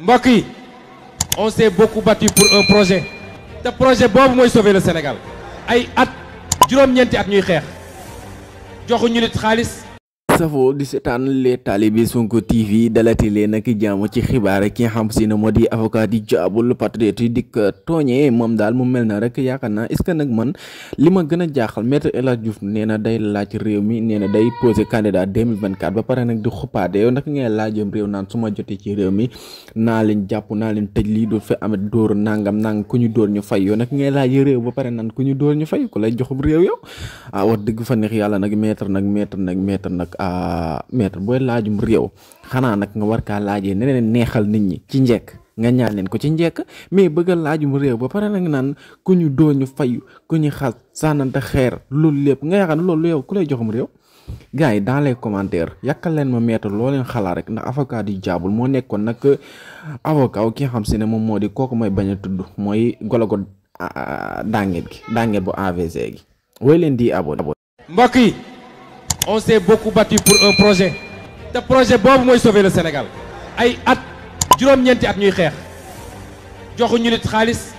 mbokk yi on s'est beaucoup battu pour un projet te projet boobu mooy sauver le Sénégal ay at juróom-ñeenti at ñuy xeex joxuñu nit xaalis. safo di seetaan les talibé Sonko TV dalati leen ak jàmm ci xibaar ki nga xam si ne moo di avocat di jaabul patriote yi dik tooñee moom daal mu mel na rek yaakaar naa est-ce que nag man li ma gën a jaaxal maître El Hadji Diouf nee na day laaj réew mi nee na day posé candidat 2024 ba pare nag di xuppaate yow nag ngay laajam réew naan su ma jotee ci réew mi naa leen jàpp naa leen tëj lii doo fa amet dóor nangam ku ñu dóor ñu fay yow nag ngay laaj réew ba pare naan ku ñu dóor ñu fay ku lay joxub réew yow wax dëgg fa neex yàlla nag maître nag maître booy laajum réew xanaa nag nga war kaa laajee neneen neexal nit ñi ci njekk nga ñaan leen ko ci njekk mais bëgg a laajum réew ba pare nag naan ku ñu dóor ñu fayu ku ñu xas sànnante xeer loolu lépp nga yaakaar ne loolu yow ku lay joxum réew. gars yi dans les commentaires yàkkal leen ma maître loo leen xalaat rek ndax avocat di jaabul moo nekkoon nag avocat ki nga xam si ne moom moo di kooku mooy bañ a tudd mooy golago dàngeet bu AVC gi woy leen di abonné. mbokk yi on s'est beaucoup battu pour un projet te projet boobu mooy sauver le Sénégal ay at juróom-ñeenti at ñuy xeex joxuñu nit xaalis